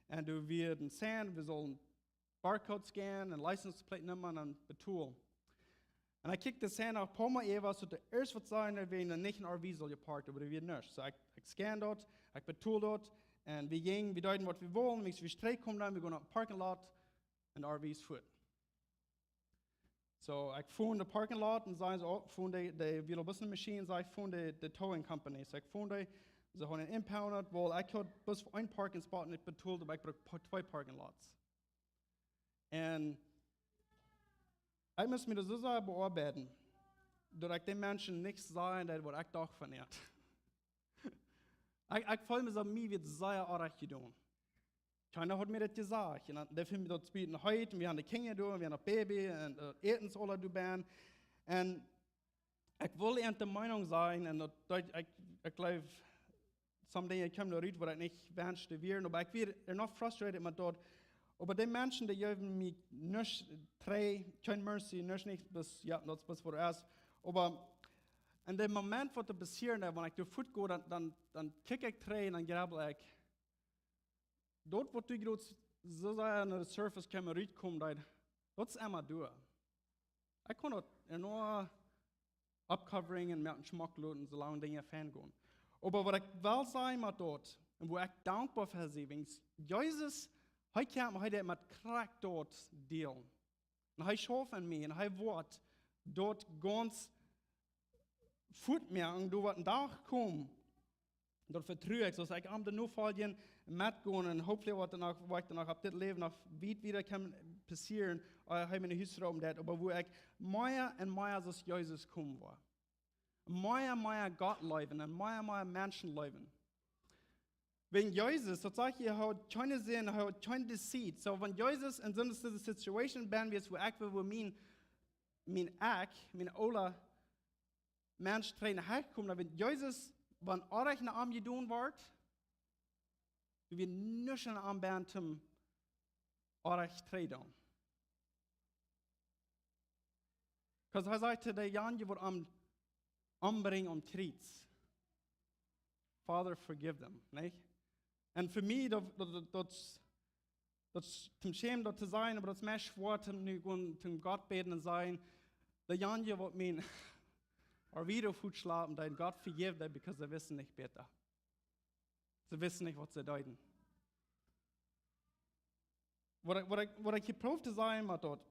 Un doa wia een sign, wie sullen barcode scannen un license plate Numma un dan betolen. Un ekj kjikj de sign noch een poa Mol äwa, soo daut ieescht waut sajcht, daut wie nich en R V sullen parken, oba doa wia nuscht. Soo ekj, ekj scan daut, ekj betol daut, un wie jinjen, wie deeden waut wie wullen, wan wie trigj kjeemen dan, wie gonen opp een parking lot, un R V es fuat. Soo, ekj funk de parking lot un säd soo, oh, funk de, de, wia bloos eene Maschien, säd ekj, funk de, de towing company. Soo ekj funk dee, see hauden impounded, well, ekj haud bloos fa een parking spot un ekj betold, oba ekj bruck pa-, twee parking lots. Un ekj must mie daut soo sea beoabeiden, daut ekj de Menschen nich sajen deed, waut ekj docht von an. Ekj, ekj feeld mie soo, mie wort sea oajch jedonen. Kjeena haud mie daut jesajcht. Un dan, doa funk mie daut Spiet noch heet, un wie hauden de Kjinja doa, un wie hauden daut Baby, un, äh, Äten aula doa bie. Un ekj wull an de Meenunk sennen, un daut, daut, ekj, ekj jleew, some Dinja kjeemen doa rut, waut ekj nich wenscht to wieren, oba ekj wia noch frustrated met daut. Oba de Menschen, dee jeewen mie nuscht trigj, kjeen mercy, nuscht nich, bloos, jo, daut es bloos waut et es. Oba en dän Moment, waut doa passieed, wan ekj doa fuat go, dan, dan, dan kjikj ekj trigj un dan grabbel ekj. Daut, waut doa groots soo sea aun de surface kjeem, rutkomen deed, daut es emma doa. Ekj kaun daut en Oa upcovering un moaken schmock loten, soo lang Dinja fein gonen. Oba waut ekj well sajen met daut, un woo ekj dankboa fa sie, wiels Jesus, hee kjemt, hee deit met krakjt daut dealen. Un hee schauft aun mie, un hee woat daut gaunz fuat moaken, doa woat een Dach komen, daut vetru ekj, soo aus ekj am doa nofoljen, metgonen, un hopefully woat doa noch, woat doa noch opp dit Läwen noch wiet wieda kaun passieren, ea hee mie no Hus roopen deit, oba woo ekj mea un mea soo aus Jesus komen woa. Mea un mea Gott leewen un mea un mea Menschen leewen. Wäajen Jesus, daut sajcht hee, hee haud kjeene Sind, hee haud kjeen Deceit. Soo, wan Jesus en soone Situation bie mie es, woo ekj well, woo mien, mien Ekj, mien oola Mensch trigj no Hus komen, dan weet Jesus, wan Orrajcht aun am jedonen woat, wie nuscht aun am bent om Orrajcht trigj doonen. Because hee sajcht to dee Jan, dee woat am ombrinjen aum Kjriez: "Father, forgive them," nich? Un fa mie, daut, daut, daut, daut, daut es tom schämen daut to sajen, oba daut es mie schwoa toom nu gonen toom Gott bäden un sajen, dee Jan, dee woat mien, ooda wada fuat schlapen, dee Gott forgive them, because see wisten nich bäta. See wisten nich, waut see deeden. Waut ekj, waut ekj, waut ekj hia proow to sajen met daut,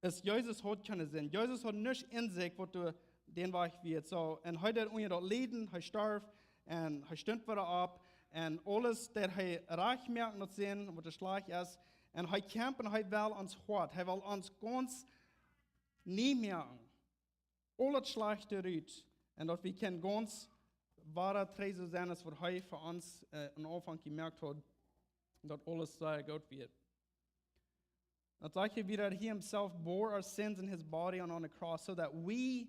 es, Jesus haud kjeene Sind. Jesus haud nuscht en sikj, waut doa dän Wajch wia. Soo, un hee deed unja daut lieden, hee storf, un hee stunt wada opp, un aules deed hee rajcht moaken, daut Sind, waut doa schlajcht es. Un hee kjamft un hee well ons Hoat, hee well ons gaunz nie moaken. Aul daut Schlajchte rut. Un daut wie kjennen gaunz wada trigj soo sennen, aus waut hee fa ons, äh, aum Aunfank jemoakt haud, daut aules sea goot wia. Daut sajcht hia wada, "He himself bore our sins in his body and on the cross, so that we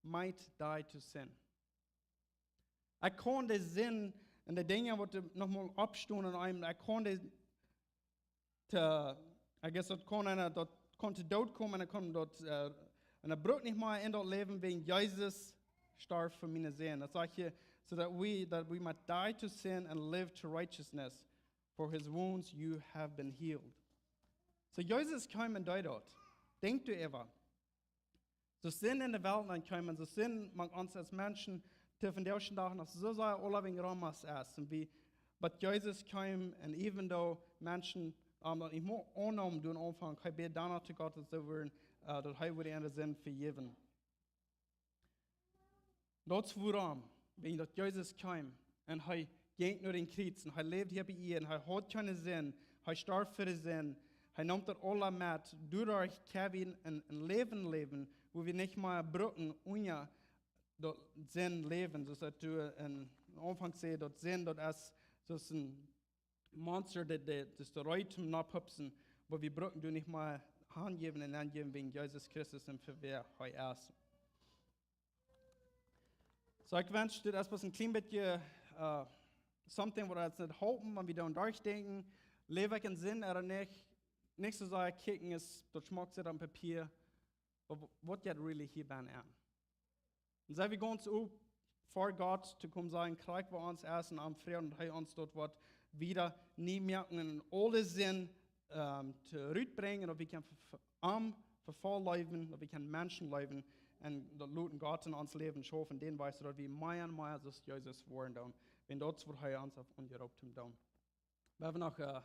might die to sin." Ekj kaun de Sind un de Dinja, waut doa nochmol oppstonen, un ekj kaun de, to, I guess, daut kaun eena, daut kaun to Doot komen, un dan kaun daut, äh, un dan bruck nich mea en daut Läwen, wäajen Jesus storf fa miene Sind. Daut sajcht hia, "So that we, that we might die to sin and live to righteousness. For his wounds you have been healed." Soo, Jesus kjeem un deed daut. Denkj doaräwa. Soo Sind en de Welt aun kjeemen, soo Sind mank ons aus Menschen, dee vondoag dän Dach noch soo sea aula wäajen rom es. Un wie, but Jesus kjeem, un even though Menschen am daut nich mol aunneemen doonen aunfangen, hee bäd dan to Gott, daut see wudden, äh, daut hee wudd äare Sind vejäwen. Daut es wuarom, wäajen daut Jesus kjeem un hee jinkj no dän Kjriez un hee läwd hia opp Ieed un hee haud kjeene Sind, hee storf fa de Sind, hee neem daut aula met, doaderch kjenn wie een, een Läwen läwen, wua wie nich mea brucken unja daut Sind läwen, soo aus daut doa aum Aunfank säd, daut Sind, daut es soo aus een Monster, daut, daut, daut es doa rut toom nopp hupsen, oba wie brucken doa nich mea hanjäwen un hanjäwen wäajen Jesus Christus un fa wäa hee es. Soo, ekj wensch, dit es bloos een kjlien bät, äh, something, waut ons nich halpt, wan wie doaraun derchdenkjen, läw ekj en Sind ooda nich, nich soo sea kjikjen aus daut schmock sitt aum Papia, oba wa-, waut jeit really hia bennen aun? Un sent wie gaunz op fa Gott to komen sajen, krakjt woo ons es un am froagen, daut hee ons daut woat wada nie moaken un aule Sind, ähm, to rut brinjen, daut wie kjennen fa, fa, am fa voll läwen, daut wie kjennen Menschen leewen un daut loten Gott en ons Läwen schaufen, dän Wajch, daut wie mea un mea soo aus Jesus woaren doonen, wäajen daut es, waut hee ons haft aunjeroopt to doonen. Wie haben noch, äh,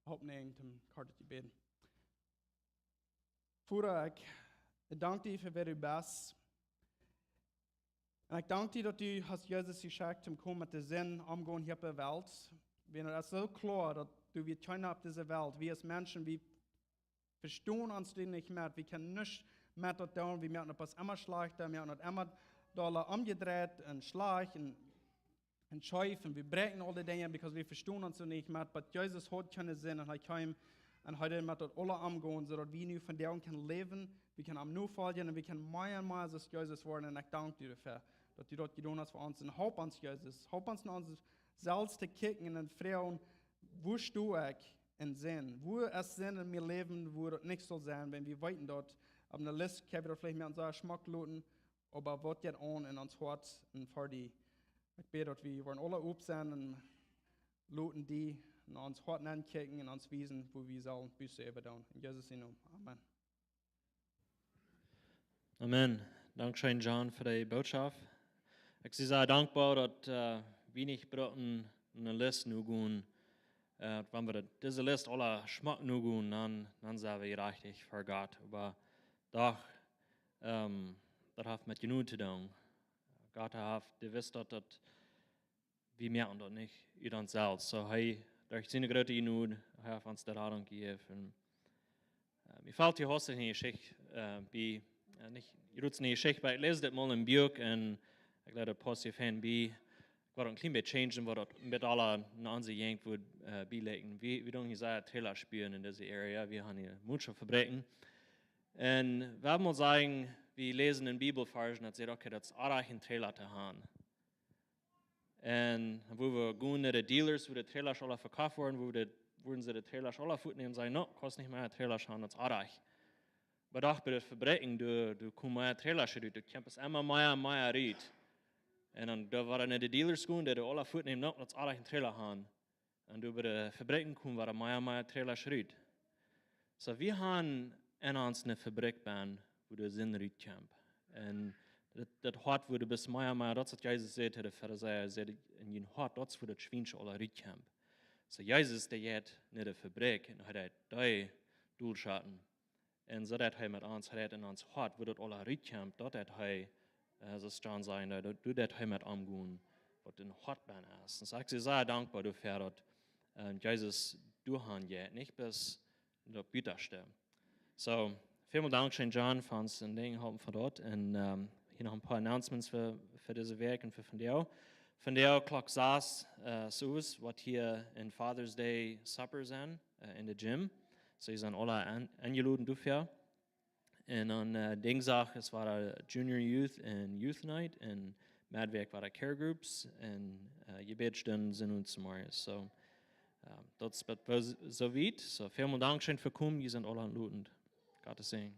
Hopninj toom kort Jebäd. Voda, ekj dank die fa wäa du best. Un ekj dank die, daut du hast Jesus jeschekjt, om komen met de Sind omgonen hia opp de Welt. Wäajen daut es soo kloa, daut du, wie kjennen opp dise Welt, wie aus Menschen, wie vestonen ons doa nich met, wie kjennen nuscht met daut doonen, wie moaken daut bloos emma schlajchta, wie moaken daut emma dolla omjedreit un schlajcht un, un scheef un wie bräakjen aul dee Dinja, because wie vestonen ons doa nich met, but Jesus haud kjeene Sind un hee kjeem un hee deed met daut aula omgonen, soo daut wie nu vondoag kjennen läwen, wie kjennen am nofoljen un wie kjennen mea un mea soo aus Jesus woaren un ekj dank die doafäa, daut du daut jedonen hast fa ons un halp ons, Jesus, halp ons no ons selfst to kjikjen un froagen, wua sto ekj en Sind? Wua es Sind en mien Läwen, wua daut nich saul sennen, wan wie weeten daut, opp eene List kjenn wie daut veleicht mea soo schmock loten, oba waut jeit aun en ons Hoat un fa die? Ekj bäd, daut wie woaren aula op sennen un loten die en ons Hoat nenkjikjen un ons wiesen, wua wie sellen Buss äwa doonen. En Jesus sien Nomen. Amen. Amen. Dankscheen, John, fa dee Bootschoft. Ekj sie sea dankboa daut wie nich bruken eene List nogonen. Wan wie dise List aula schmock nogonen, dan sent wie rajcht ver Gott. Oba doch, daut haft met Jnod to doonen. Gott haft jewist daut, daut wie moaken daut nich ut ons selfst. Soo hee, derch siene groote Jnod, hee haft ons de Radunk jejäft. Mie felt hia haustich ne Jeschicht bie, nich jrod ne Jeschicht, oba ekj läs dit mol em Buak un ekj leet daut pausst hia fein bie. Ekj wull een kjlien bät changen waut daut met aula en onse Jäajent wudd bielekjen. Wie doonen hia sea Trailer spuaren en dise area, wie han hia mucha Fabrikjen. Un wie haben mol sajen, wie läsen en Bibelvarsch un daut sajcht, okay, daut es oajch een Trailer to han. Un dan wua wie gonen no de Dealers, wua de Trailers aula vekoft woaren, wua wudden see de Trailers aula fuatnämen, sajen: No, kaust nich mea Trailers han, daut es oajch. Oba doch bie de Fabrikjen, doa komen mea Trailers rut, doa kjemt emma mea un mea rut. Un dan doa woaren no de Dealers gonen, dee aula fuatnämen: No, daut es oajch een Trailer han. Un doa bie de Fabrikjen komen wada mea un mea Trailers rut. Soo wie han en ons ne Fabrikj benn, wua de Sind rutkjemt. Un daut Hoat woat bloos mea un mea, daut es waut Jesus säd to de Farisäa, säd: En jun Hoat, daut es wua daut Schwiensche aula rutkjemt. Soo Jesus, dee jeit no de Fabrikj un hee deit dee dolschaten. Un soo deit hee met ons, hee deit en ons Hoat, wua daut aula rutkjemt, daut deit hee, soo aus John säd, doa deit hee met omgonen, waut en Hoat benn es. Un soo ekj sie sea dankboa doafäa, daut Jesus doa han jeit, nich bloos daut butaschte. Soo välmol dankscheen, John, fa ons en Dinj halpen fa daut. Un hia noch een poa announcements fa dise Wäakj un fa vondoag. Vondoag Klock sas, soo es waut hia en Father's Day Supper senn en de gym. Soo jie sent aula enjeloden doafäa. Un aun Dinjsdach es wada junior youth un youth night un Meddwäakj wada care groups un Jebädstunden sent ons zemorjes. Soo daut es bat soo wiet. Soo välmol dankscheen fa komen, jie sent aula enloden. Gottes Säajen.